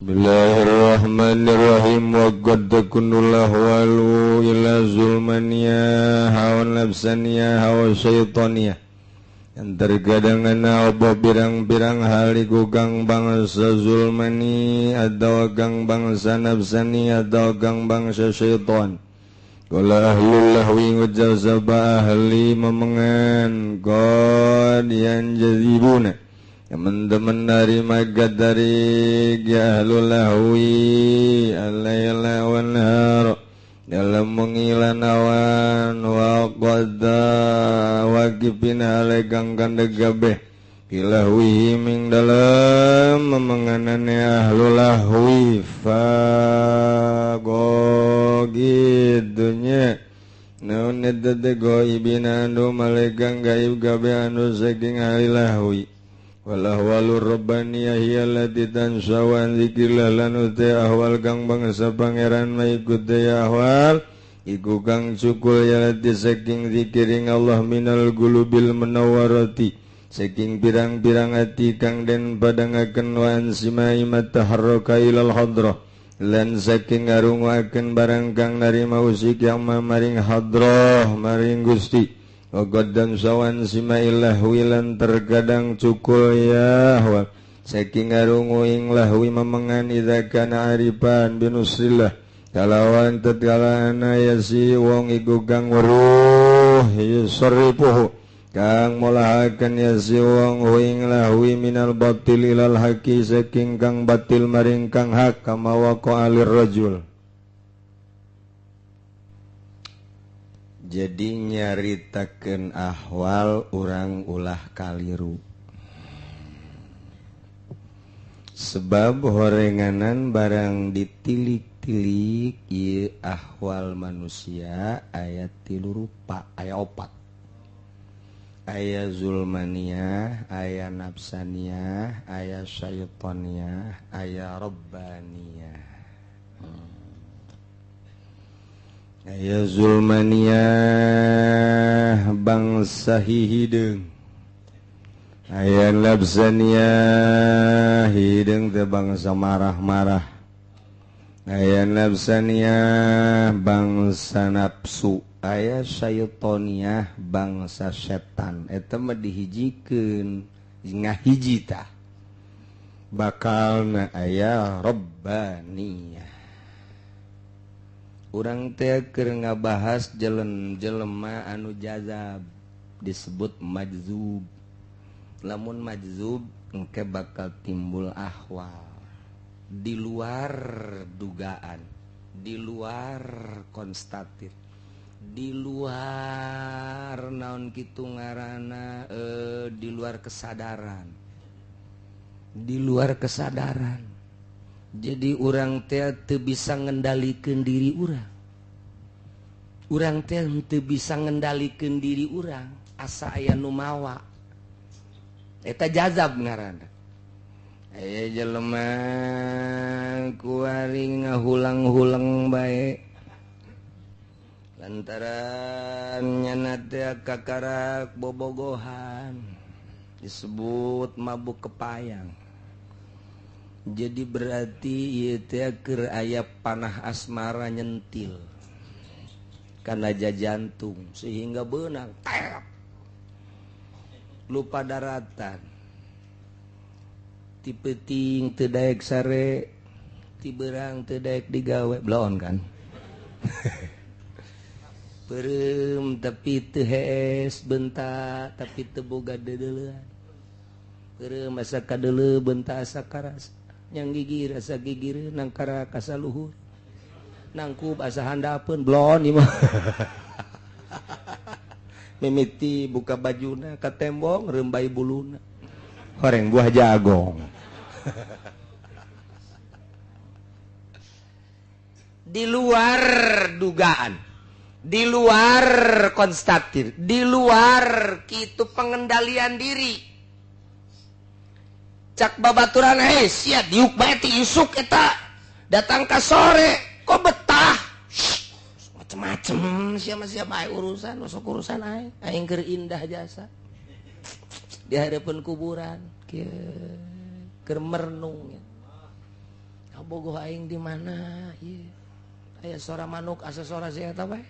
Bismillahirrahmanirrahim. Wa qad takunul ahwalu ila zulmaniyah hawa nafsaniyah hawa syaitaniyah. Yang terkadang ana apa pirang-pirang hal iku kang bangsa zulmani atau kang bangsa nafsani atau kang bangsa syaitan. Qala ahlul lahwi ngujar sapa ahli memengan qad yanjazibuna. Teman-teman dari magat dari ahlul lahwi alaila wan nahar dalam mengilan awan wa qadda waqifin alai kang kandeg kabeh ilahwi ming dalam memenganane ahlul lahwi fa gogidnya naon eta teh goibina anu malaikan gaib kabeh anu saking ahli lahwi. Wal ahwalur rabbaniyah hiya allati tansau an dzikrillah lan uti ahwal kang bangsa pangeran maikut ya ahwal iku kang cukul ya lati saking zikiring Allah minal gulubil munawwarati saking pirang-pirang ati kang den padangaken wa ansimai mataharraka ilal hadrah lan saking ngarunguaken barang kang narima usik yang maring hadrah maring Gusti. Wa dan sawan simailah wilan terkadang cukul ya wa saking ngarungu ing lahwi memengan idza kana arifan binusrillah kalawan tatkala ana yasi wong iku kang weruh yusrifuhu kang molahaken yasi wong ing lahwi minal batil ilal haqi saking kang batil maring kang hak kama waqa alir rajul. Jadi nyaritakeun ahwal urang ulah kaliru. Sebab horenganan barang ditilik-tilik ieu ahwal manusia aya tilu rupa, aya opat. Aya zulmaniyah, aya nafsaniyah, aya syaitoniyah, aya rabbaniyah. Aya zulmaniyah bangsa hideung, aya nafsaniyah hideung teh bangsa marah-marah, aya nafsaniyah bangsa nafsu, aya syaitoniyah bangsa setan. Eta mah dihijikeun ngahiji tah bakalna aya rabbaniyah. Urang teh keur ngabahas jelema anu jazab disebut majzub. Lamun majzub engke bakal timbul ahwal di luar dugaan, di luar konstatir, di luar naon kitu ngaranna, di luar kesadaran. Di luar kesadaran. Jadi urang teh teu bisa ngendalikeun diri urang. Urang teh teu bisa ngendalikeun diri urang, asa aya nu mawa. Eta jazab ngaranna. Aya jelema kuari ngahulang-hulang bae. Lantaran nyana teh kakarak bobogohan disebut mabuk kepayang. Jadi berarti ieu teh keur aya panah asmara nyentil kana jantung sehingga beunang tep lupa daratan ti peuting teu daek sare ti beurang teu daek digawe bloon kan. Peureum tapi teu hees bentak tapi teu boga deudeuleun. Peureum asa kadeuleu bentak asa karas. Yang gigir asa gigir nangkara kasa luhur nangkub asa handapeun blon ieu mah. Mimiti buka bajuna ka tembong reumbai buluna horeng buah jagong. Di luar dugaan, di luar konstatir, di luar kitu pengendalian diri. Cak babaturan hei sia diuk bae ti isuk eta datang ka sore kok betah macem-macem sia mah sia bae urusan sok urusan aing aing keur indah jasa di hareupeun kuburan kieu keur merenung. Kabogoh aing di mana ieu? Aya sora manuk asa sora si eta bae.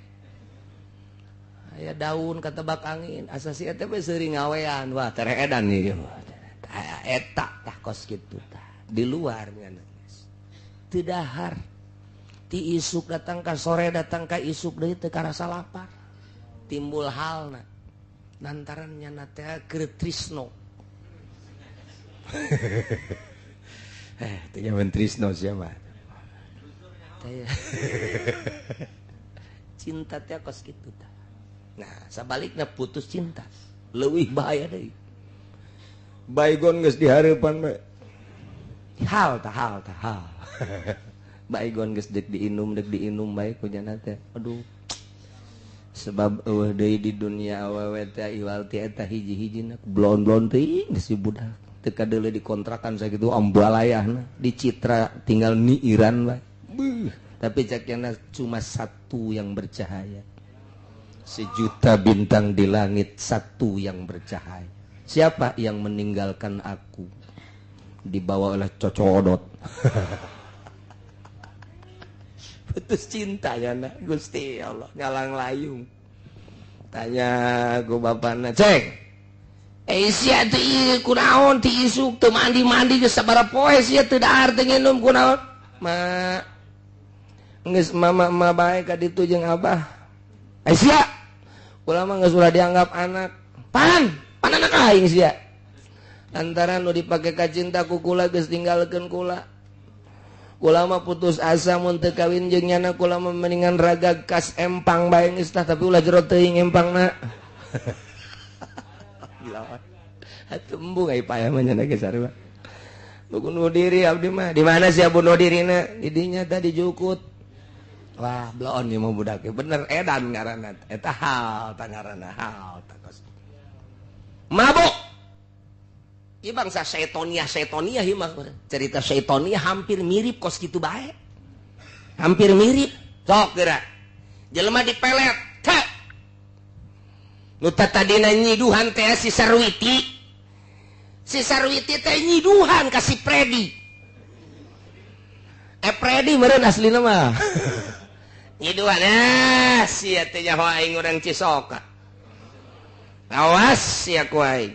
Aya daun katebak angin asa si eta bae seuring ngawean. Wah, tereedan ieu. Eta tah kos kitu tah. Di luar ngan geus. Teu dahar. Ti isuk datang ka sore datang ka isuk deui teu karasa lapar. Timbul halna. Lantaran nyana teh keur trisno. Teu nyaman trisno sia mah. Cinta teh kos kitu tah. Nah, sabalikna putus cinta leuwih bahaya deui. Baygon geus dihareupan bae. Hal tah hal tah hal. Baygon geus deuk diinum bae ku nyana teh. Aduh. Sebab eueuh deui di dunia awewe teh iwal ti eta hiji-hijina blon-blon teuing geus si budak. Teu kadeuleu dikontrakan sakitu ambalayahna, dicitra tinggal niiran bae. Beuh, tapi cak nyana cuma satu yang bercahaya. Sejuta bintang di langit, satu yang bercahaya. Siapa yang meninggalkan aku? Dibawa oleh cocodot. Putus cinta ya nak, Gusti Allah ngalang layung. Tanya ku bapana, "Ceng, sia teu ieu kunaon ti isuk teu mandi-mandi geus sabaraha poe sia teu dahar teu nginum kunaon?" Ma, geus mama ma bae ka ditu jeung abah. Sia, ulah mah geus ulah dianggap anak. Pan, pan anak aing sia. Antara nu dipake ka cinta ku kula geus tinggalkeun kula. Kula mah putus asa mun teu kawin jeung nyana kula mah mendingan ragag kas empang bae geus tah tapi ulah jero teuing empangna. Gila. Atuh embung ai payah mah nyana geus sarua. Bunuh diri abdi mah. Di mana sia bunuh dirina? Di dinya tadi jukut. Wah, bloon ieu mah budak. Bener edan ngaranna. Eta hal tah ngaranna hal tah kos. Mabuk. Ieu bangsa seitonia ieu mah. Cerita seitonia hampir mirip kos kitu bae. Hampir mirip. Sok geura. Jelema dipelet. Teh. Nu tadina nyiduhan teh si Sarwiti. Si Sarwiti teh nyiduhan ka si Predi. Predi meureun aslina mah. Nyiduhan sia teh nyaho aing urang Cisoka. Awas sia ku aing.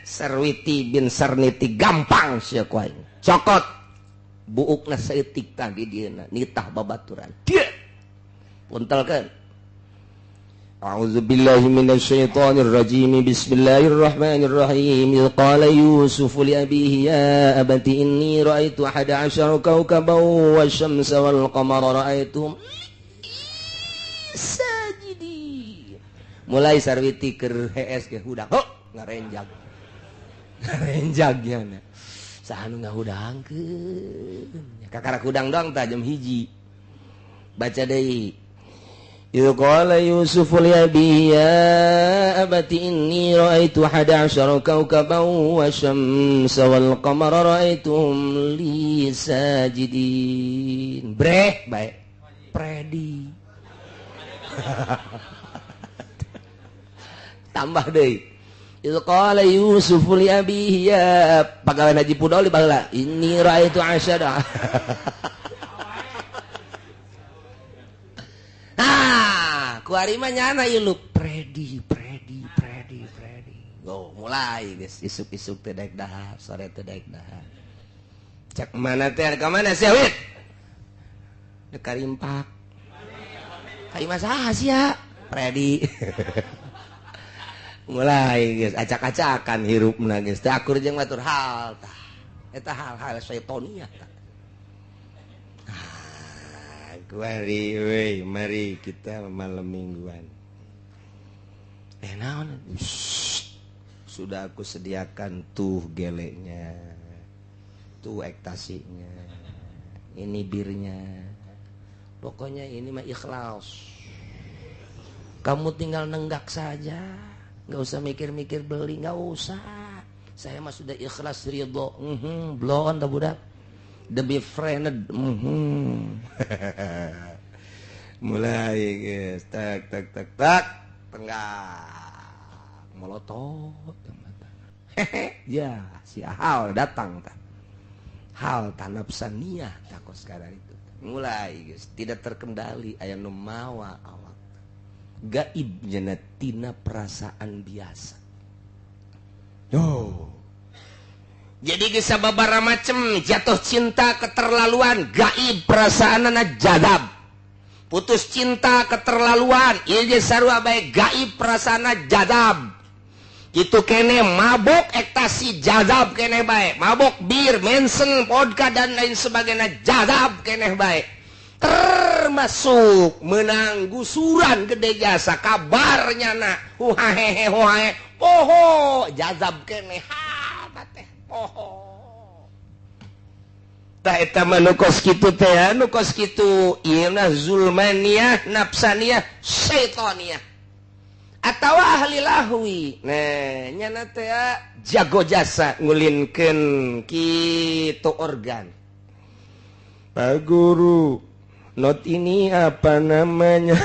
Sarwiti bin Sarniti gampang sia ku aing. Cokot buukna saeutik tah di dieuna nitah babaturan. Dia puntelkeun. A'udzubillahi minasyaitonir rajim. Bismillahirrahmanirrahim. Qala Yusuf li abihi ya abati inni ra'aitu 11 kawkaban wasyamsa wal qamara ra'aituhum sajidin. Mulai Sarwiti keur hees ge hudang. Ho, ngarenjag. Ngarenjag nya. Saha nu ngahudangkeun? Kakarak hudang doang tah jam 1. Baca deui. Idh qala Yusuf li abihi ya abati inni ra'aitu 11 kawkaban wasyamsa wal qamara ra'aituhum li sajidin. Breh bae. Predi. Tambah deui. Idh qala Yusuf li abihi ya pagawean Haji Pudoli baheula inni ra'aitu asyara. Ah, kuari mah nyana ieu lu Predi. Go, mulai geus isuk-isuk teh daek dahar, sore teh daek dahar. Cek mana teh ka mana sia wit? Dek karimpak. Ka imah saha sia? Predi. Mulai geus acak-acakan hirupna geus teh akur jeung batur hal tah. Eta hal-hal seitonia tah. Mari, wey, mari kita malam mingguan. Naon? Sudah aku sediakan tuh geleknya, tuh ektasinya, ini birnya. Pokoknya ini mah ikhlas. Kamu tinggal nenggak saja, nggak usah mikir-mikir beli, nggak usah. Saya mah sudah ikhlas ridho. Bloon dah budak. Demi friend. Mulai guys, tak tak tak tak, tenggak, molotot, hehe, ya si Ahal datang tak. Hal tanapsaniyah takos kadar itu. Mulai geus tidak terkendali aya nu mawa awak. Gaib nya tina perasaan biasa. Oh. Jadi geus sababaraha macem jatuh cinta keterlaluan, gaib perasaanana jadab. Putus cinta keterlaluan, ieu ge sarua bae gaib perasaanna jadab. Itu kene mabok ektasi jadab kene bae, mabok bir, mensen, vodka dan lain sebagainya jadab kene bae. Termasuk menang gusuran gede jasa kabarnya na huhahehe huhahe poho jadab kene ha teh poho. Tah eta mah nu kos kitu teh, nu kos kitu ieu na zulmaniyah, nafsaniyah, syaitoniyah. Atawa ahli lahwi. Nah, nyana teh jago jasa ngulinkeun kitu organ. Pak guru, not ini apa namanya?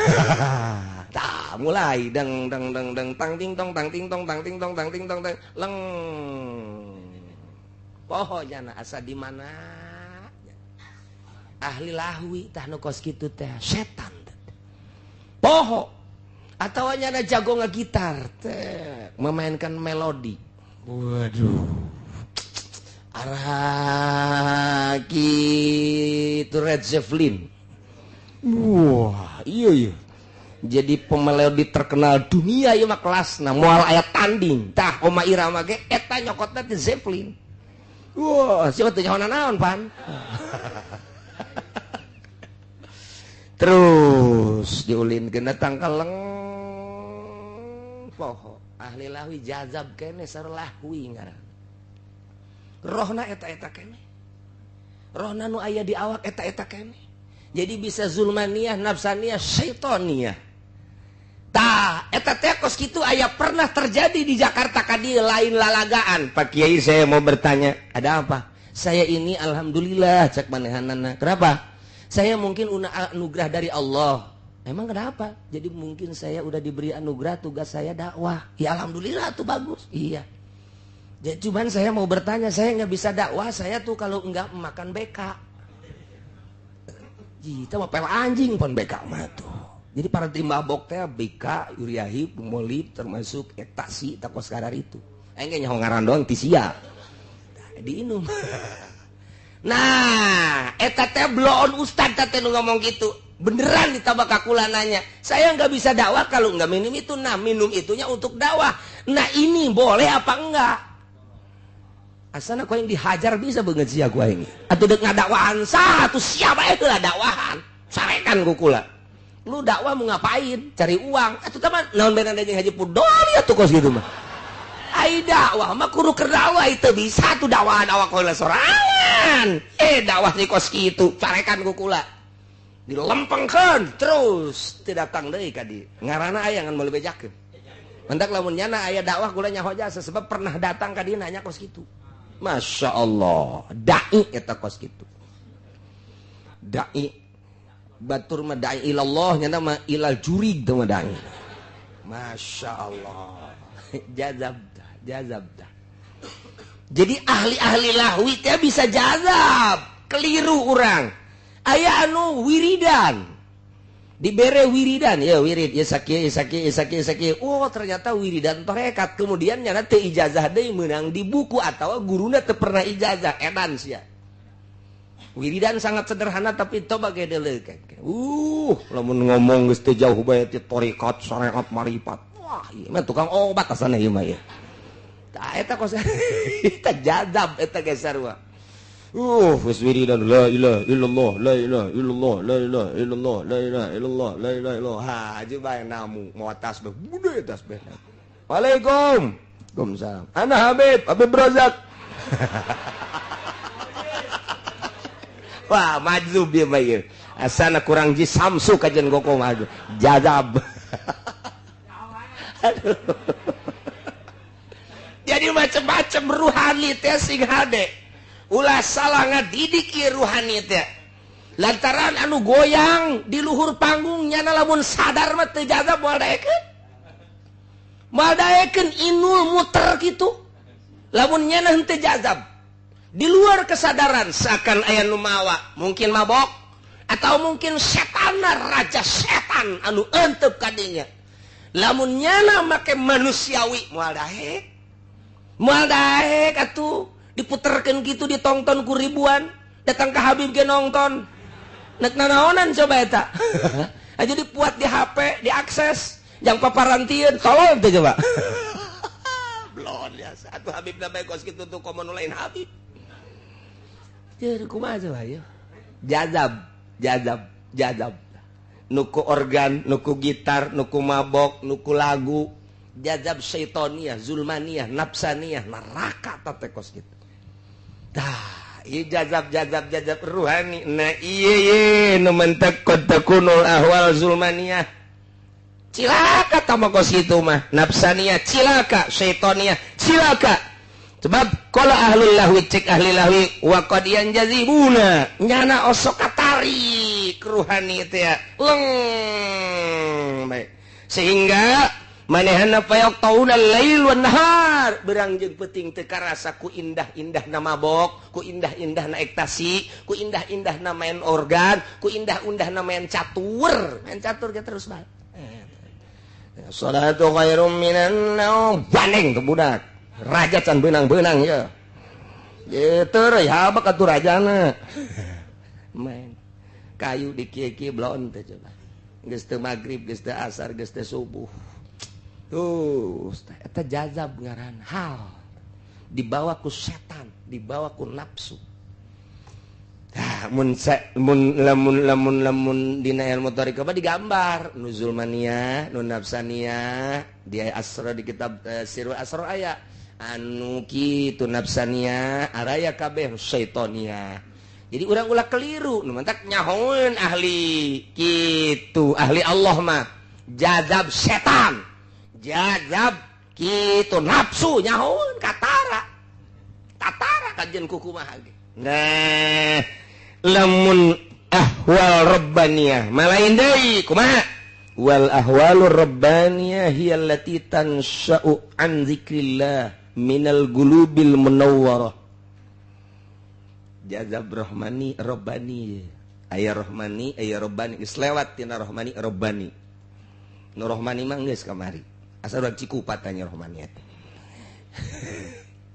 Tah, mulai deng deng deng deng tang ting tong tang ting tong tang ting tong tang ting tong tang leng. Poho nyana asa di mana? Ahli lahwi tah nu kos kitu teh setan. Poho. Atau nyana jago ngegitar teh memainkan melodi. Waduh. Arah kitu Red Zeppelin. Wah, iya iya. Jadi pemelodi terkenal dunia ieu mah kelasna moal aya tanding. Tah Oma Irama ge eta nyokotna ti Zeppelin. Wah, siapa teu nyaho naon pan. Terus diulinkeun tangkaleng poho. Ahli lahwi jazab kene sareng lahwi ngaran. Rohna eta-eta kene. Rohna nu aya di awak eta-eta kene. Jadi bisa zulmaniyah, nafsaniyah, syaitoniyah. Tah, eta teh kos kitu aya pernah terjadi di Jakarta ka dieu lain lalagaan. Pak Kiai saya mau bertanya, ada apa? Saya ini alhamdulillah cek manehanana. Kenapa? Saya mungkin anugerah dari Allah. Emang kenapa? Jadi mungkin saya udah diberi anugerah, tugas saya dakwah. Ya alhamdulillah tuh bagus. Iya. Jadi cuman saya mau bertanya, saya nggak bisa dakwah, saya tuh kalau nggak makan BK. Jita mah pel anjing pon BK mah tuh. Jadi para tim mabok teh BK, Uriahib, Molib termasuk ektasi takos kadar itu. Aing ge nyaho ngaran doang ti sia. Diinum. Nah, eta teh bloon ustad teh nu ngomong gitu. Beneran ditambah kakula nanya. Saya nggak bisa dakwah kalau nggak minum itu. Nah, minum itunya untuk dakwah. Nah, ini boleh apa enggak? Asana kau yang dihajar bisa banget sia gua ini. Atau dek ngadakwaan sah, atuh siapa itu lah dakwahan. Sarekan kukula. Lu dakwah mau ngapain? Cari uang. Atuh teman, naon benan jeung haji pudol ya tuh kos gitu mah. Ai dakwah mah kudu keur dakwah itu bisa tuh dakwahan awak heula sorangan. Dakwah ni kos kitu, carekan kukula. Dilempengkeun terus teu datang deui ka dieu. Ngaranna aya ngan moal bejakeun. Mentak lamun nyana aya dakwah kula nyaho jasa sebab pernah datang ka dieu nanya kos kitu. Masya Allah, dai eta kos kitu. Dai batur mah dai ilallah nyana mah ilal jurig teu mah dai. Masya Allah. Jazab jazab dah. Jadi ahli-ahli lahwi teh bisa jazab, keliru urang. Aya anu wiridan. Dibere wiridan, ya wirid, ya sakieu, ya sakieu, ya sakieu, ya sakieu. Oh, ternyata wiridan torekat. Kemudian nyana teu ijazah deui meunang di buku atawa guruna teu pernah ijazah, edan sia. Wiridan sangat sederhana tapi toba ge deuleukeun. Lamun ngomong geus teu jauh bae ti torekat, syariat, maripat. Wah, ieu mah tukang obat asana ieu mah ya. Tah eta kos eta jazab eta ge sarua. Geus wiridan la ilaha illallah, la ilaha illallah, la ilaha illallah, la ilaha illallah, la ilaha illallah. Ha, aja bae namu mawa tasbih, bude tasbih. Waalaikum. Waalaikumsalam. Ana Habib, Habib Razak. Wah, majzub ieu mah ieu. Asana kurang ji Samsu kajian goko mah jazab. Aduh. Jadi macam-macam ruhani teh sing hade. Ulah salah ngadidik ieu ruhani teh. Lantaran anu goyang di luhur panggung nyana lamun sadar mah teu jazab moal daekeun. Moal daekeun inul muter kitu. Lamun nyana henteu jazab. Di luar kesadaran seakan aya nu mawa, mungkin mabok atau mungkin setan, raja setan anu entep kadinya. Lamun nyana make manusiawi moal daek. Moal daek atuh diputerkeun kitu ditongton ku ribuan, datang ke Habib ge nongton. Nek nanaonan coba eta. Aja dipuat di HP, diakses, jang paparantieun, tolong teh coba. Belon biasa atuh Habib na bae kos kitu tuh komo nu lain Habib. Jadi kumaha coba ya? Jazab, jazab, jazab. Nuku organ, nuku gitar, nuku mabok, nuku lagu. Jazab syaitoniyah, zulmaniyah, nafsaniyah, neraka teh kos kitu. Tah, ieu jazab, jazab, jazab ruhani. Nah ieu ye nu mentek qad takunul ahwal zulmaniyah. Cilaka tah mah kos kitu mah. Nafsaniyah cilaka, syaitoniyah cilaka. Sebab qala ahlul lahwi cek ahli lahwi wa qad yanjazibuna nyana osok katarik ruhani teh ya leng baik sehingga manehna payok tauna lail wan nahar berang jeung peuting teu karasa ku indah-indahna mabok, ku indah-indahna ektasi, ku indah-indahna main organ, ku indah-indahna main catur ge terus bae. Salatu khairum minan naum bandeng tuh budak. Raja can beunang-beunang ya. Ye teu habak atuh rajana. Main kayu di kieu-kieu blon teh coba. Geus teu magrib, geus teu asar, geus teu subuh. Tuh, eta jazab ngaran hal. Dibawa ku setan, dibawa ku nafsu. Tah, mun mun lamun lamun lamun dina ilmu thariqah mah digambar nu zulmaniyah, nu nafsaniyah, di asra di kitab Sirrul Asrar aya anu kitu nafsaniyah, araya kabeh syaitoniah. Jadi urang ulah keliru, nu mantak nyahoeun ahli kitu, ahli Allah mah jazab setan, jazab kitu nafsu nyahoeun katara. Tatara kajian kukumaha ge. Nah, lamun ahwal rabbaniyah malain deui kumaha? Wal ahwalur rabbaniyah hiya allati tansha'u an zikrillah minal gulubil munawwarah. Jazab rohmani robbani, aya rohmani aya robbani, geus lewat tina rohmani robbani. Nu rohmani mah geus kamari. Asa urang Cikupa tanya rohmani eta.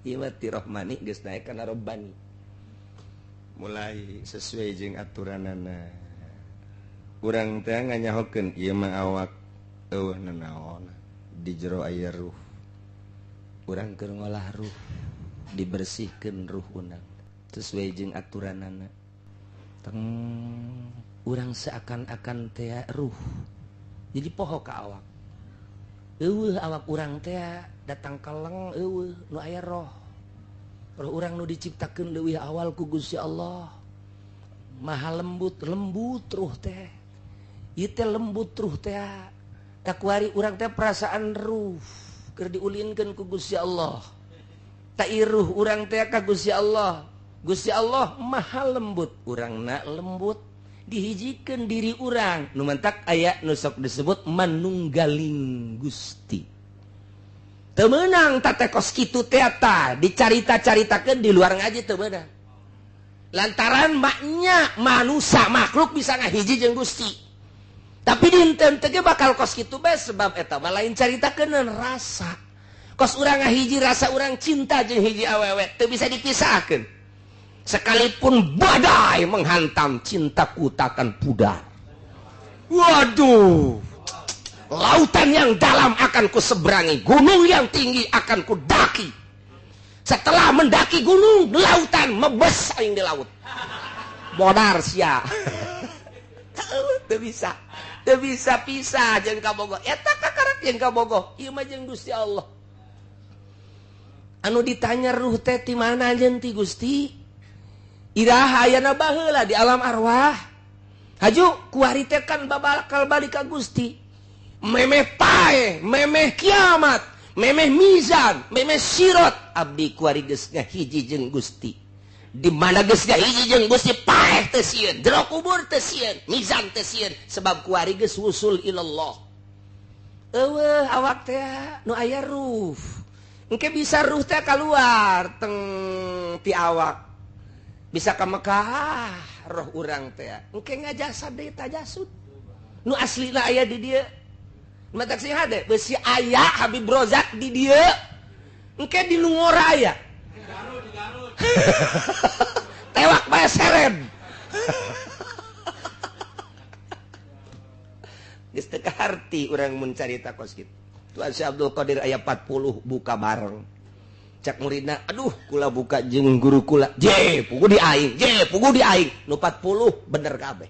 Ieu mah ti rohmani geus naik kana robbani. Mulai sesuai jeung aturanana. Urang teh nganyahokeun ieu mah awak eueuh nanaon di jero aya ruh. Urang keur ngolah ruh, dibersihkeun ruh urang sesuai jeung aturanana. Teng urang seakan-akan teh ruh. Jadi poho ka awak. Eueuh awak urang teh datang kaleng eueuh nu aya roh. Roh urang nu diciptakeun leuwih awal ku Gusti Allah. Maha lembut, lembut ruh teh. Ieu teh lembut ruh teh. Takuari urang teh perasaan ruh keur diulinkeun ku Gusti Allah. Ta iruh urang teh ka Gusti Allah. Gusti Allah maha lembut, urangna lembut. Dihijikeun diri urang. Nu mantak aya nu sok disebut manunggaling Gusti. Teu meunang teh kos kitu teh ta dicarita-caritakeun di luar ngaji teu meunang. Lantaran maknya manusia makhluk bisa ngahiji jeung Gusti. Tapi dinten teh bakal kos kitu bae sebab eta mah lain caritakeun rasa. Kos urang ngahiji rasa urang cinta jeung hiji awewe teu bisa dipisahkeun. Sekalipun badai menghantam cintaku takkan pudar. Waduh. Lautan yang dalam akan ku seberangi, gunung yang tinggi akan ku daki. Setelah mendaki gunung, lautan mebes aing di laut. Modar sia. Teu bisa. Teu bisa pisah jeung kabogoh. Eta kakarak jeung kabogoh. Ieu mah jeung Gusti Allah. Anu ditanya ruh teh ti mana jeung ti Gusti? Iraha ayana baheula di alam arwah. Haju kuari teh kan bakal balik ka Gusti. Memeh pae, memeh kiamat, memeh mizan, memeh sirot. Abdi kuari geus ngahiji jeung Gusti. Di mana geus ngahiji jeung Gusti paeh teu sieun, jero kubur teu sieun, mizan teu sieun, sebab kuari geus wusul ilallah. Eueuh awak teh nu aya ruh. Engke bisa ruh teh keluar teng ti awak. Bisa ka Mekah roh urang teh. Engke ngajasa deui tajasud. Nu aslina aya di dieu. Matak sing hade beusi aya Habib Rozak di dieu. Engke di Lungora aya. Tewak bae seren. Geus teu kaharti urang mun carita kos kitu. Tuan Syekh Abdul Qadir aya 40 buka bareng. Cak muridna, aduh kula buka jeung guru kula. Je, pugu di aing, je, pugu di aing. Nu 40 bener kabeh.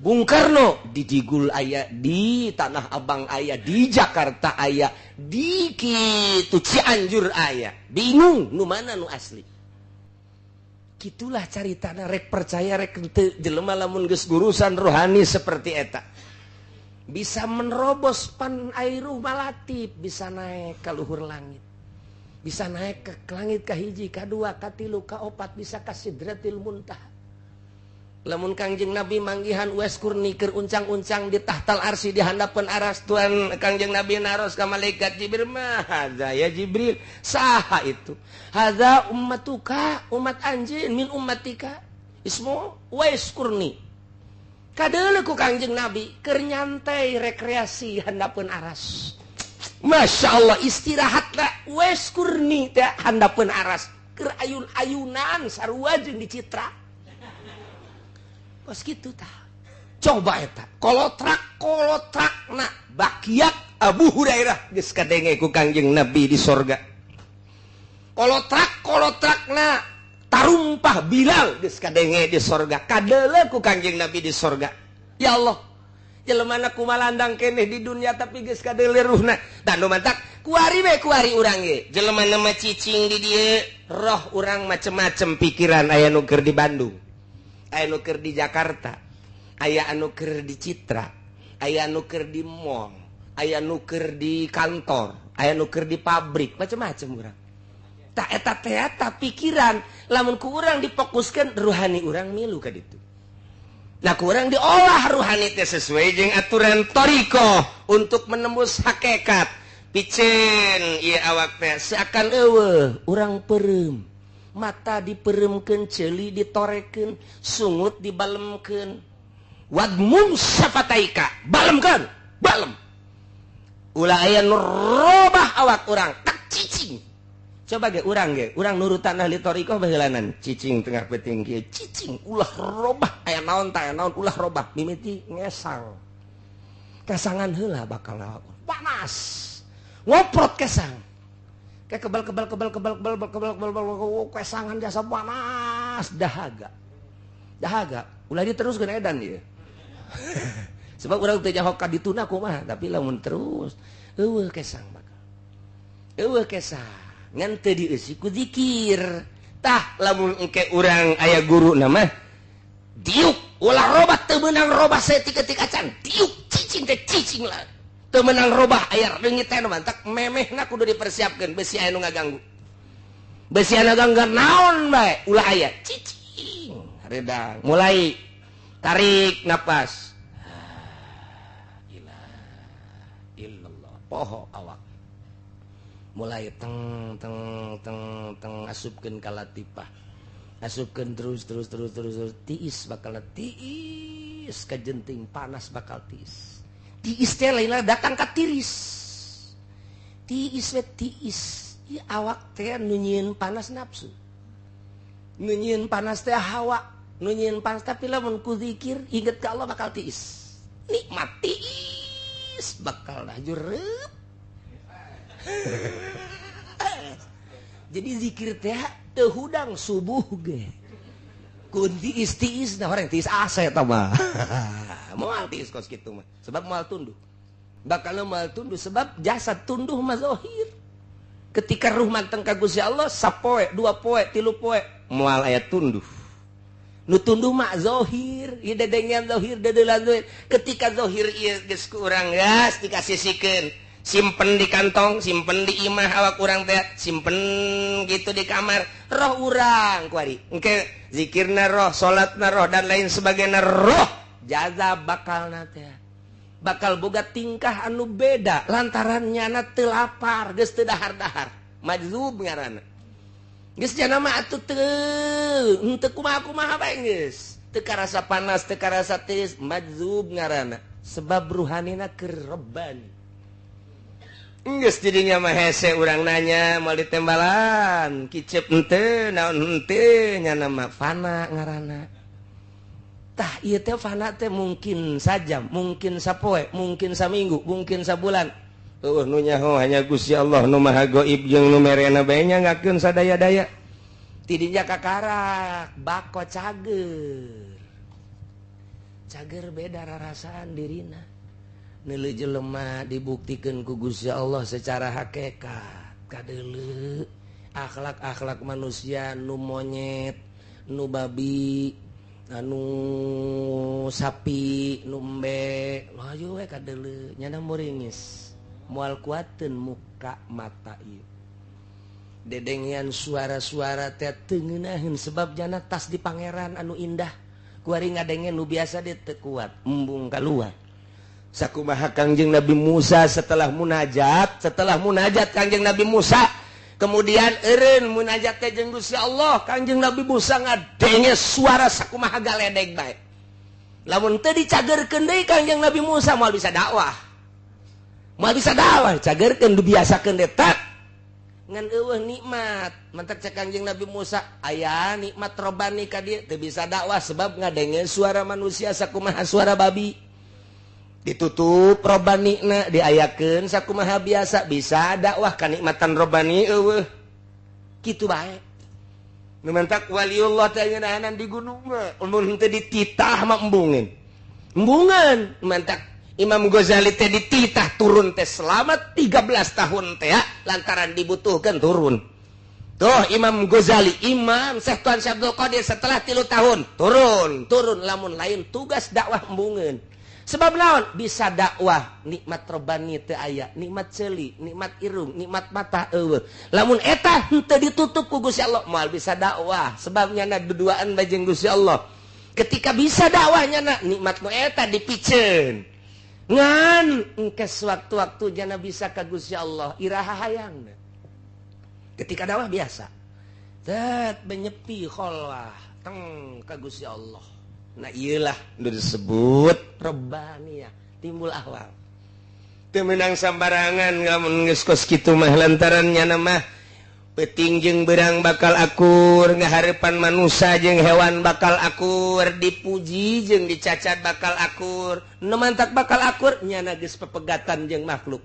Bung Karno di Digul aya, di Tanah Abang aya, di Jakarta aya, di kitu Cianjur aya. Bingung nu mana nu asli. Kitulah caritana rek percaya rek henteu jelema lamun geus gurusan rohani seperti eta. Bisa menerobos pan airuh malatib, bisa naik ke luhur langit, bisa naik ke langit ka hiji, ka dua, ka tilu, ka opat, bisa ka sidratil muntaha. Lamun Kangjeng Nabi manggihan Uwais Qurni keur uncang-uncang di tahtal arsy di handapeun aras, Tuhan Kangjeng Nabi naros ka malaikat Jibril, mah hadza ya Jibril, saha itu? Hadza ummatuka, umat anjeun min ummatika, ismu Uwais Qurni. Kadeuleu ku Kangjeng Nabi keur nyantai rekreasi handapeun aras. Masya Allah istirahatna Uwais Qurni teh handapeun aras keur ayun-ayunan sarua jeung dicitra. Kos kitu tah. Coba eta kolotrak-kolotrakna bakiak Abu Hurairah geus kadenge ku Kangjeng Nabi di sorga. Kolotrak-kolotrakna tarumpah Bilal geus kadenge di sorga, kadeuleu ku Kangjeng Nabi di sorga. Ya Allah, jelema na kumalandang keneh di dunia tapi geus kadeuleu ruhna. Tah nu mantak kuari we kuari urang ge. Jelema na mah cicing di dieu, roh urang macem-macem pikiran, aya nu keur di Bandung, aya nu keur di Jakarta, aya anu keur di Citra, aya nu keur di mall, aya nu keur di kantor, aya nu keur di pabrik, macem-macem urang. Tak eta teh eta pikiran lamun ku urang difokuskeun ruhani urang milu ka ditu. Nah ku urang diolah ruhani teh sesuai jeung aturan thariqah untuk menembus hakikat. Piceun ieu awak teh seakan eueuh urang peureum. Mata dipereumkeun, ceuli ditorekeun, sungut dibalemkeun. Wadmum safataika, balemkeun, balem. Ulah aya nu robah awak urang, tak cicing. Coba ge urang nurutan ahli thariqah baheulanan, cicing tengah peuting kieu, cicing ulah robah aya naon tah aya naon ulah robah, mimiti ngesang. Kesangan heula bakal awak panas. Ngoprot kesang. Kayak kebal kebal kebal kebal kebal kebal kebal kebal kesangan jasa panas dahaga. Dahaga, ulah diteruskeun edan ieu. Sebab urang teu nyaho ka dituna kumaha, tapi lamun terus eueuh kesang bakal. Eueuh kesang. Ngan teu dieusi ku zikir. Tah lamun engke urang aya guru na mah diuk ulah robah teu meunang robah saeutik-eutik acan, diuk cicing teh cicing lah. Teu meunang robah aya reungit teh nu mantak memehna kudu dipersiapkeun besi aya nu ngaganggu. Besi aya ngaganggu naon bae ulah aya cicing redang mulai tarik napas. La ilaha illallah poho awak. Mulai teng teng teng teng asupkeun ka latifah. Asupkeun terus terus terus terus terus tiis bakal tiis kajenting panas bakal tiis. Tiis teh lain datang ka tiris. Tiis we tiis. Ieu awak teh nu nyieun panas nafsu. Nu nyieun panas teh hawa, nu nyieun panas tapi lamun ku zikir inget ka Allah bakal tiis. Nikmat tiis bakal lajur. Jadi zikir teh teu hudang subuh ge. Kun tiis tiis nah orang tiis asa eta mah. Moal tiis kos kitu mah. Sebab moal tunduh. Bakal moal tunduh sebab jasad tunduh mah zahir. Ketika ruh manteng ka Gusti Allah sapoe, dua poe, tilu poe moal aya tunduh. Nu tunduh mah zahir, ieu dedengean zahir, dedeulan zahir. Ketika zahir ieu geus ku urang geus dikasisikeun. Simpen di kantong, simpen di imah awak urang teh, simpen gitu di kamar, roh urang kuari. Engke zikirna roh, salatna roh dan lain sebagainya roh, jaza bakalna teh. Bakal boga tingkah anu beda lantaran nyana teu lapar geus teu dahar-dahar. Majzub ngaranna. Geus jana mah atuh teu henteu kumaha-kumaha bae geus. Teu karasa panas, teu karasa tiris, majzub ngaranna. Sebab ruhanina keur reban. Geus jadinya mah hese urang nanya moal ditembalan, kicep henteu, naon henteu nyana mah fana ngaranna. Tah ieu teh fana teh mungkin sajam, mungkin sapoe, mungkin saminggu, mungkin sabulan. Eueuh nu nyaho hanya Gusti Allah nu Maha Gaib jeung nu merena bae nyangakeun sadaya-daya. Tidinya kakarak bako cager. Cager beda rarasaan dirina. Neuleuh jelema dibuktikeun ku Gusti Allah secara hakikat. Kadeuleu akhlak-akhlak manusia nu monyet, nu babi, anu sapi, nu embe, laju we kadeuleu nyana muringis. Moal kuateun muka mata ieu. Dedengean suara-suara teh teu ngeunaheun sebab jana tas di pangeran anu indah. Kuari ngadenge nu biasa dia teu kuat, embung kaluar. Sakumaha Kangjeng Nabi Musa setelah munajat Kangjeng Nabi Musa, kemudian eureun munajat teh jeung Gusti Allah, Kangjeng Nabi Musa ngadenge suara sakumaha galedeg bae. Lamun teu dicagerkeun deui Kangjeng Nabi Musa moal bisa dakwah. Moal bisa dakwah, cagerkeun dibiasakeun deui tak. Ngan eueuh nikmat, mantak cek Kangjeng Nabi Musa, aya nikmat robani ka dieu teu bisa dakwah sebab ngadenge suara manusia sakumaha suara babi. Ditutup robanina diayakeun sakumaha biasa bisa dakwah kanikmatan robani eueuh. Kitu bae. Nu mantak waliullah teh ngeunahanan di gunung mah, mun henteu dititah mah embungeun. Embungeun mantak Imam Ghazali teh dititah turun teh selama 13 tahun teh lantaran dibutuhkan turun. Tuh Imam Ghazali, Imam Syekh Tuan Syekh Abdul Qadir setelah 3 tahun turun, turun lamun lain tugas dakwah embungeun. Sebab naon bisa dakwah nikmat robani teu aya, nikmat ceuli, nikmat irung, nikmat mata eueuh. Lamun eta henteu ditutup ku Gusti Allah moal bisa dakwah sebab nyana duduaan bae jeung Gusti Allah. Ketika bisa dakwah nyana nikmat nu eta dipiceun. Ngan engke sewaktu-waktu jana bisa ka Gusti Allah iraha hayangna. Ketika dakwah biasa. Tet menyepi kholwah teng ka Gusti Allah. Nah iyalah udah disebut robbaniyah timbul ahwal. Teu meunang sambarangan lamun geus kos kitu mah lantaran nyana mah peuting jeung beurang bakal akur, ngahareupan manusa jeung hewan bakal akur, dipuji jeung dicacat bakal akur, nu mantak bakal akur nyana geus pepegatan jeung makhluk.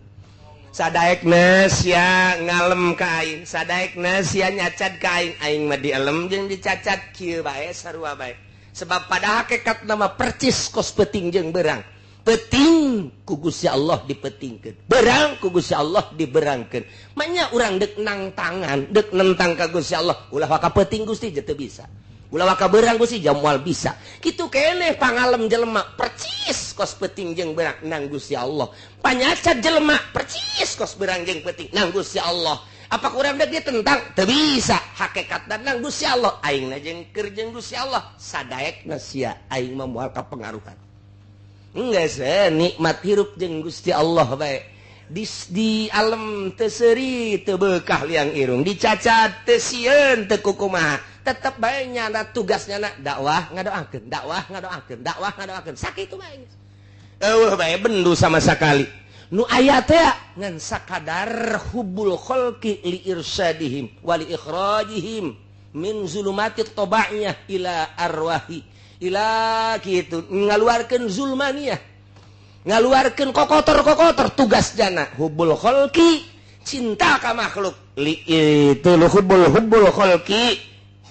Sadaekna sia ngalem ka aing, sadaekna sia nyacat ka aing, aing mah dialem jeung dicacat kieu bae sarua bae. Sebab pada hakikat nama percis kos peting jeung berang. Peting ku Gusti Allah dipetingkeun, berang ku Gusti Allah diberangkeun. Manya urang deuk nang tangan, deuk nentang ka Gusti Allah, ulah waka peting Gusti je teu bisa. Ulah waka berang Gusti jam moal bisa. Kitu keneh pangalem jelema percis kos peting jeung berang nang Gusti Allah. Panyacat jelema percis kos berang jeung peting nang Gusti Allah. Apa kurang dek dia tentang teu bisa hakikat dan nang Gusti Allah aing na jeung keur jeung Gusti Allah sadaekna sia aing mah moal kapengaruhan. Geus nikmat hirup jeung Gusti Allah bae. Di alam teu seuri teu beukah liang irung, dicacat teu sieun teu kukumaha. Tetep bae nyana tugasnya na dakwah ngadoakeun, dakwah ngadoakeun, dakwah ngadoakeun. Sakitu bae geus. Eueuh bae bendu sama sakali. Nu aya teh ngan sakadar hubbul khalqi li irsyadihim wa li ikhrajihim min zulumati tabaiyah ila arwahi ila kitu ngaluarkeun zulmaniyah ngaluarkeun kokotor-kokotor tugas jana hubbul khalqi cinta ka makhluk li itu hubbul khalqi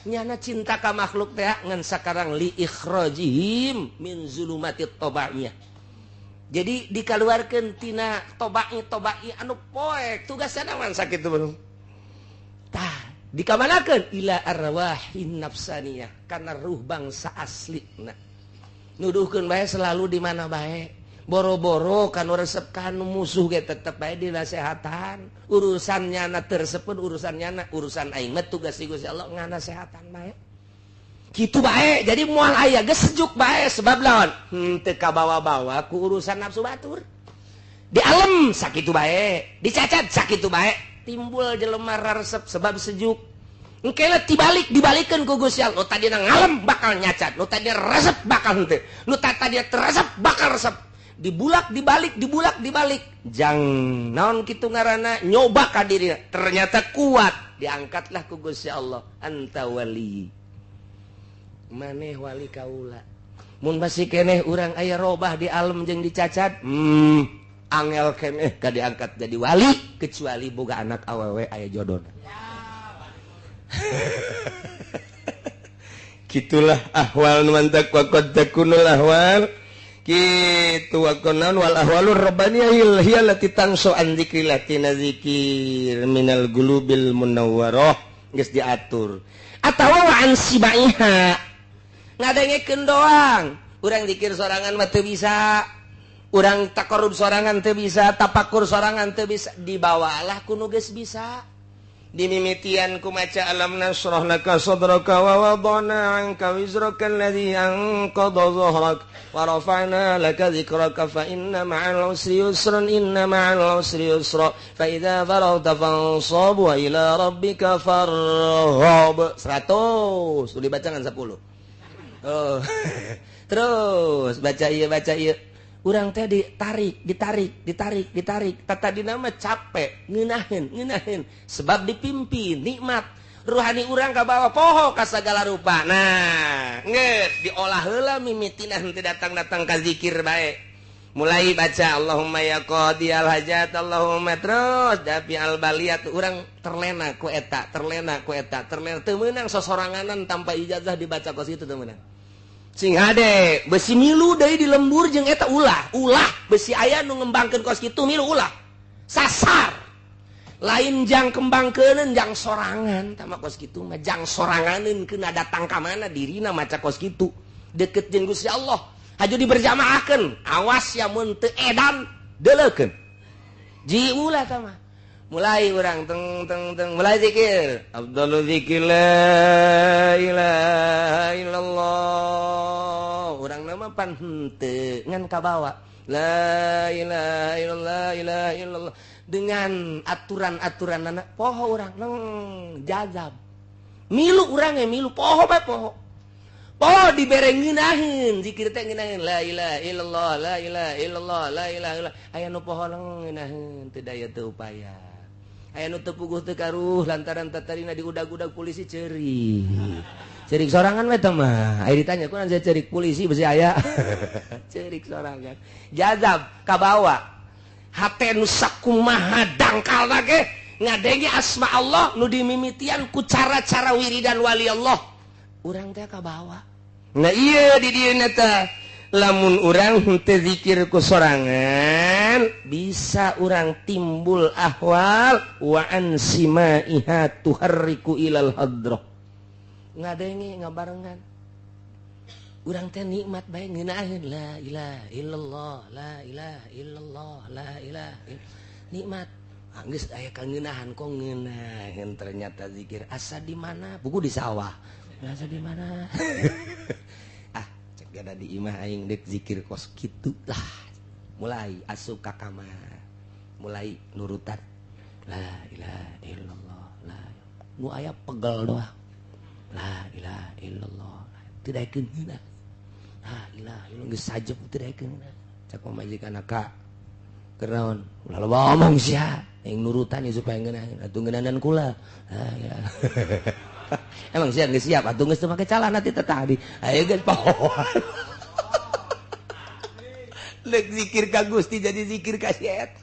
nyana cinta ka makhluk teh ngan sakarang li ikhrajihim min zulumati tabaiyah. Jadi dikaluarkeun tina tobai anu poek tugasna naon sakitu belum. Tah dikamanakeun ila arwahin nafsaniyah kana ruh bangsa aslina. Nuduhkeun bae selalu di mana bae. Boro-boro kanu resep kanu musuh ge tetep bae dinasehatan. Urusan nyana tersepun urusan nyana urusan aing mah tugas Gusti Allah nganasehatan bae. Kitu bae, jadi moal aya geus sejuk bae sebab lawan teu kabawa-bawa ku urusan nafsu batur. Di alam sakitu bae, dicacat sakitu bae, timbul jelema raresep sebab sejuk. Engke tibalik dibalikeun ku Gusti Allah. Nu tadina ngalem bakal nyacat, nu tadina resep bakal henteu, nu tadina teresep bakal resep. Dibulak dibalik dibulak dibalik. Jang naon kitu ngaranna nyoba ka dirina, ternyata kuat, diangkatlah ku Gusti Allah, anta wali. Maneh wali kaula. Mun masih keneh urang aya robah di alam jeung dicacat, angel keneh ka diangkat jadi wali kecuali boga anak awewe aya jodona. Gitulah ahwal nu mantak wa qad takunul ahwal. Kitu wa konan wal ahwalur rabbaniyah hiya allati tansu an dzikrillah tina zikir minal qulubil munawwarah geus diatur. Atawa wa an sibaiha ngadengekeun doang. Urang zikir sorangan mah teu bisa, urang takarub sorangan teu bisa, tapakur sorangan teu bisa, dibawalah ku nu geus bisa. Dimimitian ku maca alam nasrah laka sadraka wa wadana anka wizraka alladhi anqadha dhahrak wa rafa'na laka dzikraka fa inna ma'al usri yusran inna ma'al usri yusra fa idza faragta fansab wa ila rabbika farghab. 100 dibaca ngan 10. Oh. Terus baca ieu baca ieu. Urang teh ditarik, ditarik, ditarik, ditarik. Tadina mah capek, ngeunaheun, ngeunaheun. Sebab dipimpin, nikmat. Ruhani urang ka bawah poho ka sagala rupa. Nah, geus diolah heula mimitina henteu datang-datang ka zikir bae. Mulai baca Allahumma ya qadiyal hajat, Allahumma terus dafi al baliyat. Urang terlena ku eta, terlena ku eta, terlena. Teu meunang sosoranganan tanpa ijazah dibaca kos kitu teu meunang. Sing hade besi milu deui di lembur jeung eta ulah, ulah besi aya nu ngembangkeun kos kitu milu ulah. Sasar. Lain jang kembangkeuneun jang sorangan tama kos kitu mah jang soranganeun keuna datang ka mana dirina maca kos kitu. Deket jeung Gusti Allah. Haju diberjamaahkeun, awas ya mun teu edan deuleukeun. Ji ulah tama. Mulai urang teng teng teng mulai zikir. Afdalu zikir la ilaha illallah. Urang nama pan henteu ngan kabawa. La ilaha illallah ilaha illallah dengan aturan-aturanana poho urang neng jazab. Milu urang ge milu poho bae poho. Poho dibere ngeunaheun zikir teh ngeunaheun la ilaha illallah la ilaha illallah la ilaha illallah. Aya nu poho ngeunaheun teu daya teu upaya. Aya nu teu puguh teu karuh lantaran tatarina diudag-udag polisi ceurik. Ceurik sorangan we teh mah. Aya ditanya kunaon saya ceurik polisi besi aya. Ceurik sorangan. Jazab kabawa. Hate nu sakumaha dangkalna ge ngadenge asma Allah nu dimimitian ku cara-cara wiridan wali Allah. Urang teh kabawa. Nah ieu di dieu teh. Lamun urang henteu zikir ku sorangan bisa urang timbul ahwal wa an simaiha tuharriku ilal hadrah. Ngadenge ngabarengan. Urang teh nikmat bae ngeunaheun la ilaha illallah la ilaha illallah la ilaha nikmat. Geus aya kangeunahan kok ngeunaheun ternyata zikir asa di mana? Buku di sawah. Asa di mana? Ada di imah aing dek zikir kos kitu lah. Mulai asup ka kamar. Mulai nurutan la ilaha illallah la. Nu aya pegel doang. La ilaha illallah. Teu daekeun heula. La ilaha illallah geus sajep teu daekeun heula. Cak pamajikan ka. Keur naon? Ulah loba omong sia. Aing nurutan ieu supaya ngeunaheun. Atuh ngeunahan kula. La ilaha. Emang siap geus siap atuh geus teu make calana ti tadi. Ayo geus pohoan. Leuk zikir ka Gusti jadi zikir ka si eta.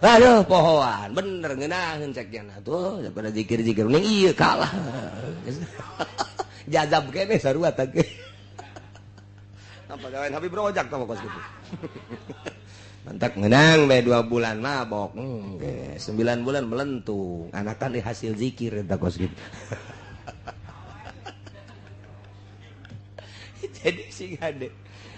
Aduh pohoan, bener ngeunaheun cek jana tuh daripada zikir-zikir ning ieu kalah. Jazab keneh sarua tah ge. Apa gawean Habib Rojak tah kos kitu. Mantak ngenang bae 2 bulan mabok, 9 bulan melentung, anakan di hasil zikir eta kos kitu. Jadi sing hade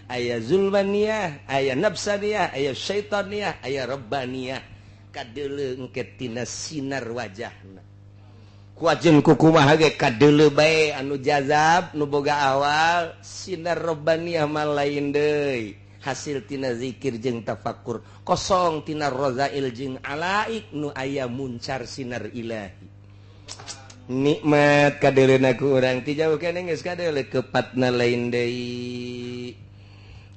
aya zulmaniyah, aya nafsaniyah, aya syaitaniyah, aya rabbaniyah. Kadeuleu engke tina sinar wajahna. Kuajeun kukumaha ge kadeuleu bae anu jazab nu boga awal sinar robbaniyah mah lain deui. Hasil tina zikir jeung tafakur kosong tina rozail jeung alaik nu aya muncar sinar ilahi. Nikmat kadeuleuna ku urang ti jauh keneh geus kadeuleu kepatna lain deui.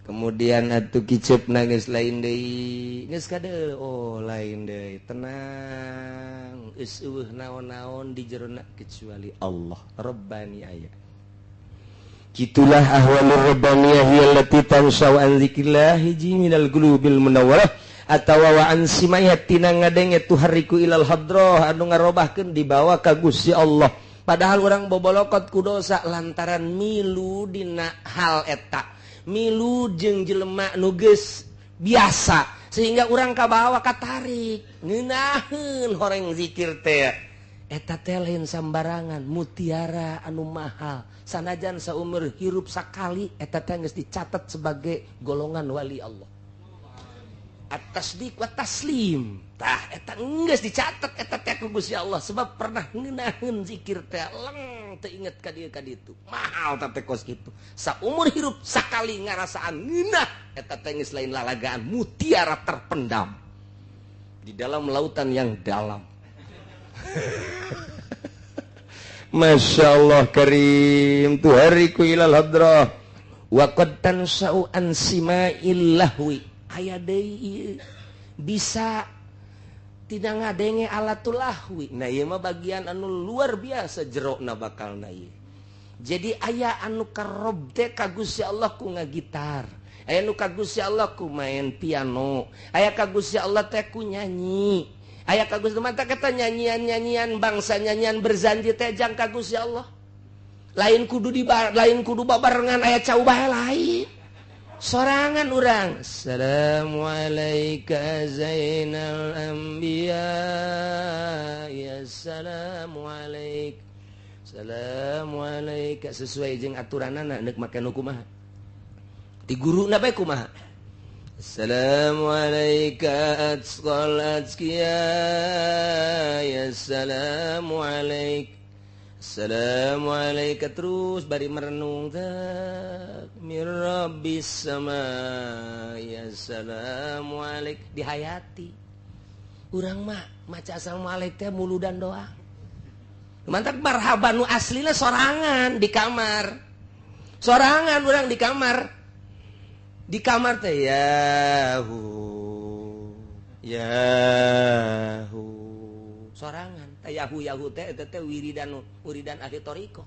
Kemudian atuh kiceupna geus lain deui, geus kadeuleu oh lain deui, tenang geus eueuh naon-naon di jerona kecuali Allah Rabbani aya. Kitulah ahwalur rabbaniyah allati tansau an dzikrillah hiji minal qulubil munawwarah atawa wa an simayat tina ngadenge tuhariku ilal hadrah anu ngarobahkeun dibawa ka Gusti Allah. Padahal urang bobolokot ku dosa lantaran milu dina hal eta. Milu jeung jelema nu geus biasa sehingga urang kabawa katarik ngeunaheun horeng zikir teh. Eta teh lain sambarangan mutiara anu mahal sanajan saumur hirup sakali eta teh geus dicatat sebagai golongan wali Allah. At-tasdiq wa taslim tah eta geus dicatat eta teh ku Gusti Allah sebab pernah ngeunaheun zikir teh leng teu inget ka dieu ka ditu mahal teh kos kitu saumur hirup sakali ngarasaan ngeunah eta teh geus lain lalagaan mutiara terpendam di dalam lautan yang dalam. Masya Allah karim tuhariku ilal hadrah wa qad tansau an sima'il lahwi aya deui bisa tidak ngadenge alatul lahwi. Nah ieu mah bagian anu luar biasa jerokna bakalna ieu. Jadi aya anu karob teh ka Gusti Allah ku ngagitar, aya nu ka Gusti Allah ku main piano, aya ka Gusti Allah teh ku nyanyi, aya ka Gusti mata kata nyanyian-nyanyian bangsa nyanyian berzanji teh jang ka Gusti Allah. Lain kudu di lain kudu babarengan aya cau bae lain. Sorangan urang. Assalamualaikum zainal anbiya ya assalamualaikum. Assalamualaikum sesuai jeung aturanana neuk make nu kumaha. Ti guruna bae kumaha. Assalamualaikum atqal atqiya ya assalamualaikum. Assalamualaikum terus bari merenung mir rabbis sama ya assalamualaikum dihayati. Urang mah maca assalamualaikum teh muludan doang. Mantap marhaban nu aslina sorangan di kamar. Sorangan urang di kamar. Di kamar teh yahu yahu sorangan. Yahu yahu teh eta teh wiridan wiridan ahli thariqah.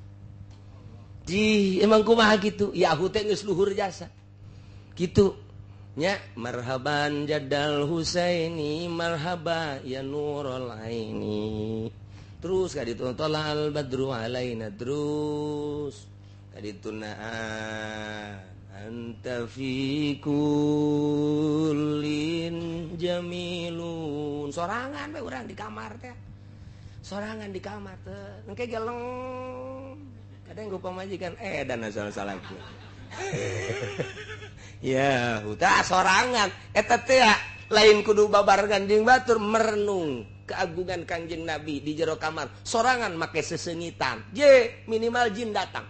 Ji emang kumaha kitu? Yahu teh geus luhur jasa. Kitu nya marhaban jadal Husaini marhaba ya nurul aini. Terus ka ditu tolal badru alaina terus ka ditu anta fi kullin jamilun. Sorangan we urang di kamar teh. Sorangan di kamar teh engke geleng kadang gue pamajikan dan asal salah ya udah sorangan eta teh lain kudu babarengan jeung batur merenung keagungan Kangjeng Nabi di jero kamar sorangan make sesengitan je minimal jin datang.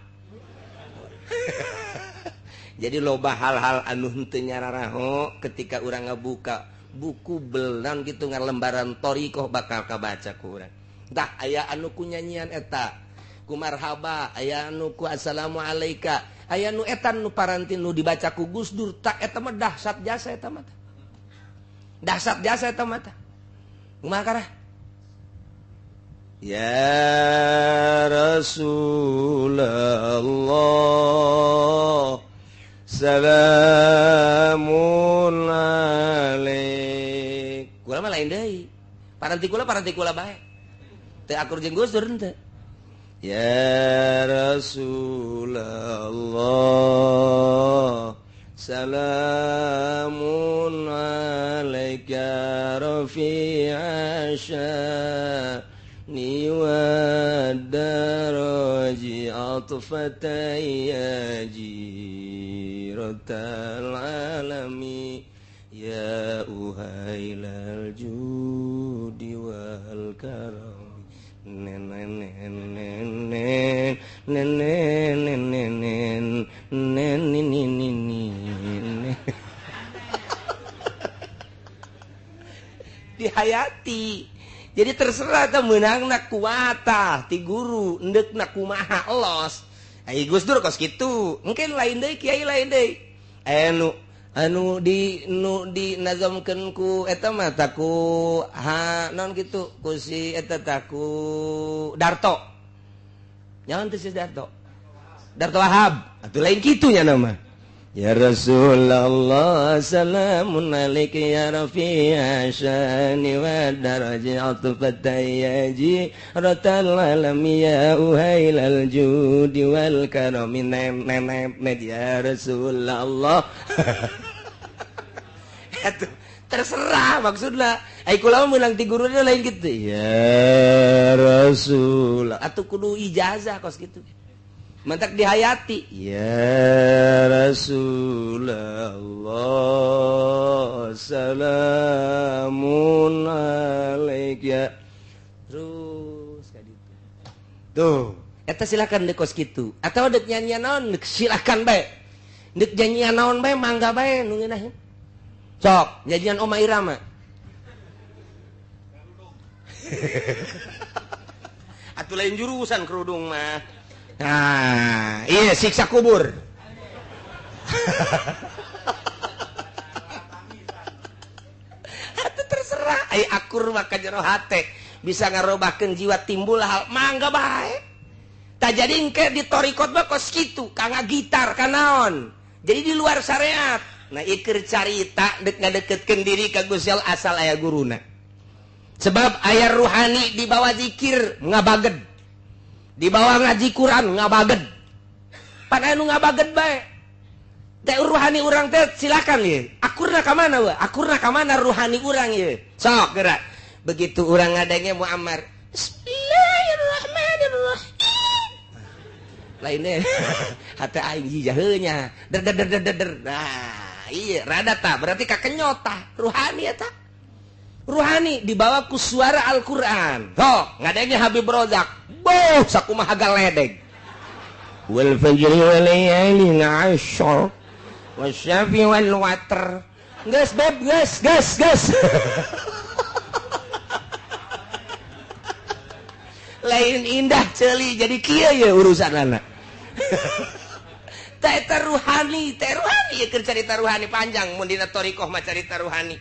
Jadi loba hal-hal anu henteu nyararaho ketika urang ngabuka buku belang gitu ngalembaran thariqah bakal kabaca ku urang. Tah aya anu ku nyanyian eta ku marhaba, aya anu ku assalamualaika, aya nu etan nu parantin nu dibaca ku Gus Dur tak eta mah dahsyat jasa eta mah. Dahsyat jasa eta mah. Kumaha karah? Ya Rasulullah salamun alaik. Kula mah lain deui. Paranti kula bae. Teu akur jeung Gus Dur henteu. Ya Rasulullah salamun alaika rafi'a syani wa daraji atfata ya jiratal alami ya uhailal judi wal karam. Nen nen nen nen nen nen nen nen nen nen. Dihayati. Jadi terserah teh meunangna kuata ti guru endekna kumaha los. Ai Gus Dur kos kitu. Mungkin lain deui kiai lain deui. Anu anu di nu di nazamkeun ku eta mah taku ha naon kitu ku si eta taku Darto. Nyaon teh si Darto? Darto Wahab. Atuh lain kitu nya nama. Ya Rasulullah salamun alaika ya rafi'a syani wa daraji atufatayaji ratal alami ya uhailal judi wal karami nem nem nem ya Rasulullah. Atuh terserah maksudna. Ai kula mah meunang ti guruna lain kitu. Ya Rasul atuh kudu ijazah kos kitu. Mantak dihayati. Ya Rasulullah salamun alaika. Terus ka ditu. Tuh, eta silakan deuk kos kitu. Atawa deuk nyanyian naon silakan bae. Deuk nyanyian naon bae mangga bae nu ngeunaheun. Sok, nyanyian Oma Irama. Atuh lain jurusan kerudung mah. Nah, iya siksa kubur. Atuh terserah, ai akur mah ka jero hate, bisa ngarobahkeun jiwa timbul hal mangga bae. Tah jadi engke di torikot mah kos kitu, kangga gitar kanaon. Jadi di luar syariat. Nah, ieu keur carita deuk ngadeukeutkeun diri ka Gusti Allah asal aya guruna. Sebab aya ruhani di bawah zikir ngabaged. Di bawah ngaji Quran ngabaged. Pan anu ngabaged bae. Teh ruhani urang teh silakan ieu. Akurna ka mana we? Akurna ka mana ruhani urang ieu? Sok geura. Begitu urang ngadenge Muammar, Bismillahirrahmanirrahim. Lainnya hate aing jaheunya. Der der der der der. Nah, iya rada tah berarti kakenyot tah ruhani eta. Ruhani dibawa ku suara Al-Qur'an. Sok ngadenge Habib Rozak. Boh, sakumaha galedeg. Wal fajri wal layalin asyr wasyafi wal watr. Geus beb, geus, geus, geus. Lain indah ceuli jadi kieu ye urusanana. Teh eta ruhani, teh ruhani keur carita ruhani panjang mun dina thariqah mah carita ruhani.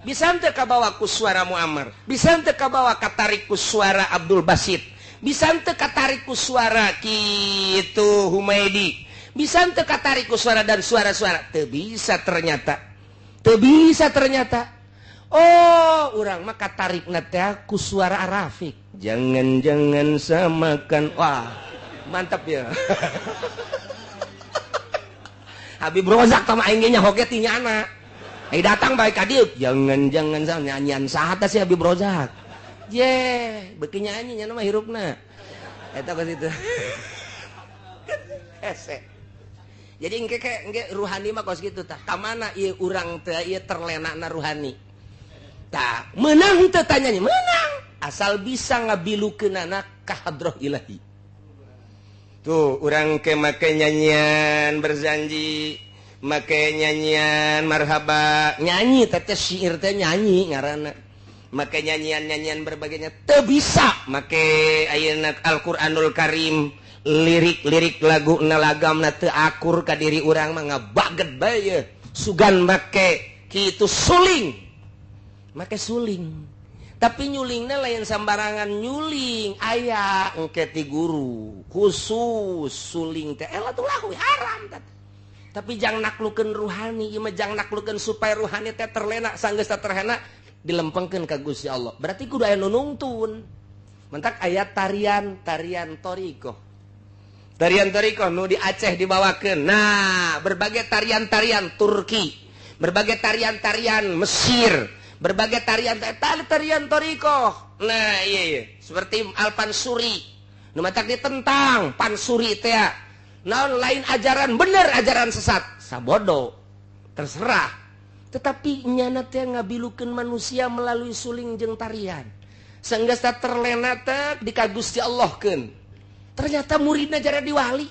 Bisa teu kabawa ku suara Muammar, bisa teu kabawa katarik ku suara Abdul Basit, bisa teu katarik ku suara kitu Humaidi, bisa teu katarik ku suara dan suara-suara. Teu bisa ternyata. Teu bisa ternyata. Oh, urang mah katarikna teh ku suara Arafik. Jangan-jangan samakan. Wah, mantap ya. Habib Rozak tah aing ge nyaho ge ti nyana. Eh datang baik ka dieu, jangan-jangan sama nyanyian saha teh si Habib Rozak. Ye, beuki nyanyi nya mah hirupna. Eta kos itu. Hese. Jadi engke engke ruhani mah kos kitu tah. Ka mana ieu urang teh ieu terlenana ruhani. Tah, meunang teu tanyanya, meunang. Asal bisa ngabilukeunana ka hadroh ilahi. Tuh, urang ke make nyanyian berzanji, make nyanyian marhaba, nyanyi teh syair teh nyanyi ngaranna. Make nyanyian-nyanyian berbagainya teu bisa make ayeuna Al-Qur'anul Karim, lirik-lirik lagu na lagamna teu akur ka diri urang mah ngabaged bae ye. Sugan make kitu suling. Make suling. Tapi nyulingna lain sambarangan nyuling, aya engke ti guru khusus suling teh elah tuh lahu haram teh. Tapi jang naklukeun ruhani, ieu mah jang naklukeun supaya ruhani teh terlena, sanggeus teh terlena dilempengkeun ka Gusti Allah. Berarti kudu aya nu nungtun. Mentak aya tarian, tarian thariqah. Tarian thariqah nu di Aceh dibawakeun. Nah, berbagai tarian-tarian Turki, berbagai tarian-tarian Mesir, berbagai tarian tarian thariqah. Nah, iya iya, seperti Al-Pansuri. Nu matak ditentang Pansuri teh. Naon lain ajaran bener ajaran sesat, sabodo. Terserah. Tetapi nyana teh ngabilukeun manusia melalui suling jeung tarian. Sanggeus terlena teh di ka Gusti Allahkeun. Ternyata muridna jara diwali.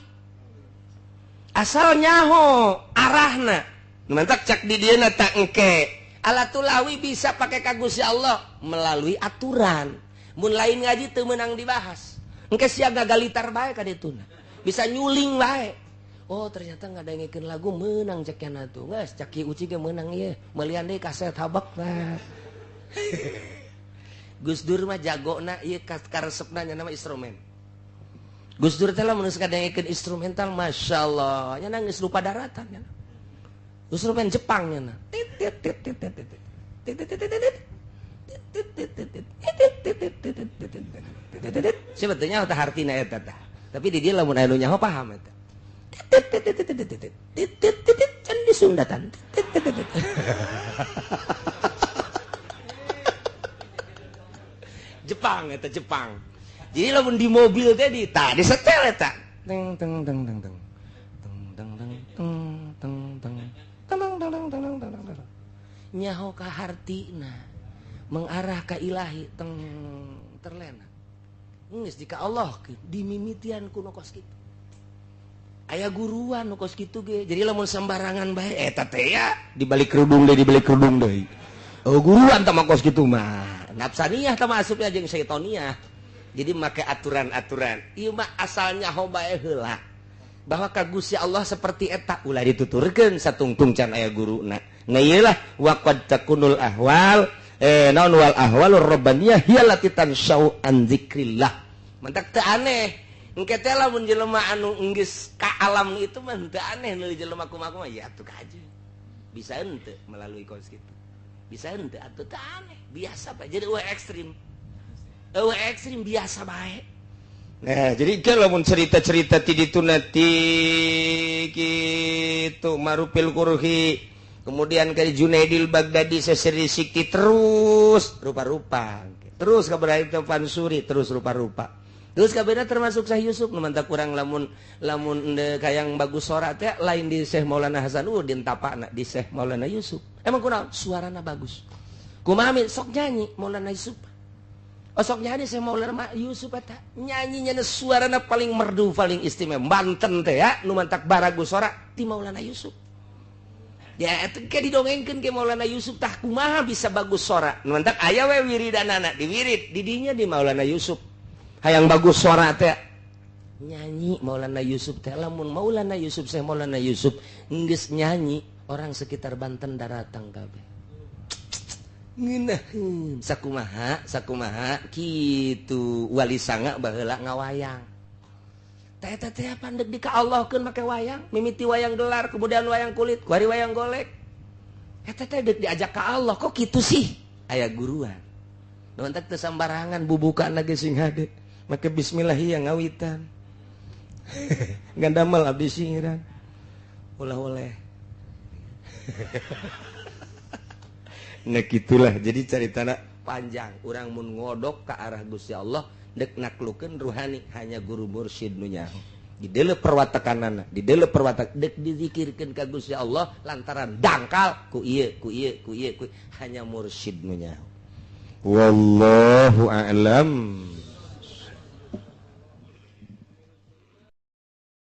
Asal nyaho arahna. Nu mantak cak di dieuna tak engke. Alatul lahwi bisa pake ka Gusti Allah melalui aturan. Mun lain ngaji teu meunang dibahas. Engke sia gagalitar bae ka dituna. Bisa nyuling bae. Oh ternyata ngadengekeun lagu meunang cek yana tuh. Geus cak Ki Uci ge meunang ieu. Meulian deui kaset habak lah. Gus Dur mah jagona ieu karesepna nya nama instrumen. Gus Dur teh lamun geus ngadengekeun instrumental masyaallah nya geus lupa daratan nya. Instrumen Jepang nya. Tit tit tit tit tit tit tit tit tit tit tit. Sebetulnya teh hartina eta tah. Tapi di dieu lamun aya nu nyaho paham eta. Tit tit tit tit tit tit tit tit can disundatan. Tit tit tit. Jepang eta Jepang. Jadi lamun di mobil teh di tah disetel eta. Teng teng teng teng teng. Teng teng teng teng teng teng teng teng teng teng teng teng. Nyaho ka hartina mengarah ka ilahi teng terlena. Geus jika Allah dimimitian ku nu kos kitu. Aya guruan nu kos kitu ge. Jadi lamun sembarangan bae eta teh ya dibalik kerudung deui dibalik kerudung deui. Oh guruan tah mah kos kitu mah. Nafsaniyah tah mah asupna jeung syaitoniah. Jadi make aturan-aturan. Ieu mah asalnya bae heula. Bahwa ka Gusti Allah seperti eta ulah dituturkeun satungtung can aya guruna. Nah ieu lah wa qad takunul ahwal naon wal ahwalur rabbaniyah hiya allati tanshau an zikrillah. Mantak teu aneh. Engke teh lamun jelema anu geus ka alam itu mah teu aneh neuli jelema kumaha-kumaha ya atuh kaje. Bisa henteu melalui kos kitu. Bisa henteu atuh teu aneh, biasa bae. Jadi eueuh ekstrim. Eueuh ekstrim biasa bae. Nah, jadi kalau mun cerita-cerita ti ditu nanti kitu Marupil Kurhi, kemudian ke Junaidil Baghdadi seseri sikti terus rupa-rupa. Terus ka Ibrahim Pansuri terus rupa-rupa. Terus kabehna termasuk Syekh Yusuf nu mantap kurang lamun lamun kayang bagus sora teh lain di Syekh Maulana Hasanuddin tapakna di Syekh Maulana Yusuf. Emang kunaon suarana bagus. Kumaha sok nyanyi Maulana Yusuf. Oh, sok nyanyi Syekh Maulana Yusuf eta nyanyinya suarana paling merdu paling istimewa. Banten teh ya nu mantak baragus sora ti Maulana Yusuf. Ya eta ke didongengkeun ke Maulana Yusuf tah kumaha bisa bagus sora. Nu mantak aya we wiridanana diwirid didinya di Maulana Yusuf. Hayang bagus suara teh nyanyi Maulana Yusuf teh lamun Maulana Yusuf Syekh Maulana Yusuf geus nyanyi orang sekitar Banten daratang kabeh. Ngeunaheun sakumaha sakumaha kitu wali sanga baheula ngawayang. Teh teh teh pandeg di ka Allahkeun make wayang, mimiti wayang gelar kemudian wayang kulit, kuari wayang golek. Eta teh deuk diajak ka Allah kok kitu sih? Aya guruan. Nu entek teu sambarangan bubukaan lagi sing hade. Make bismillah yang ngawitan. Gandamel abdi singiran. Ulah oleh. Nah gitulah jadi caritana panjang. Urang mun ngodok ka arah Gusti Allah dek naklukeun ruhani hanya guru mursyid nu nyaho. Di deuleu perwatakanana, di deuleu perwatak dek dizikirkeun ka Gusti Allah lantaran dangkal ku ieu ku ieu ku ieu ku hanya mursyid nu nyaho. Wallahu a'lam.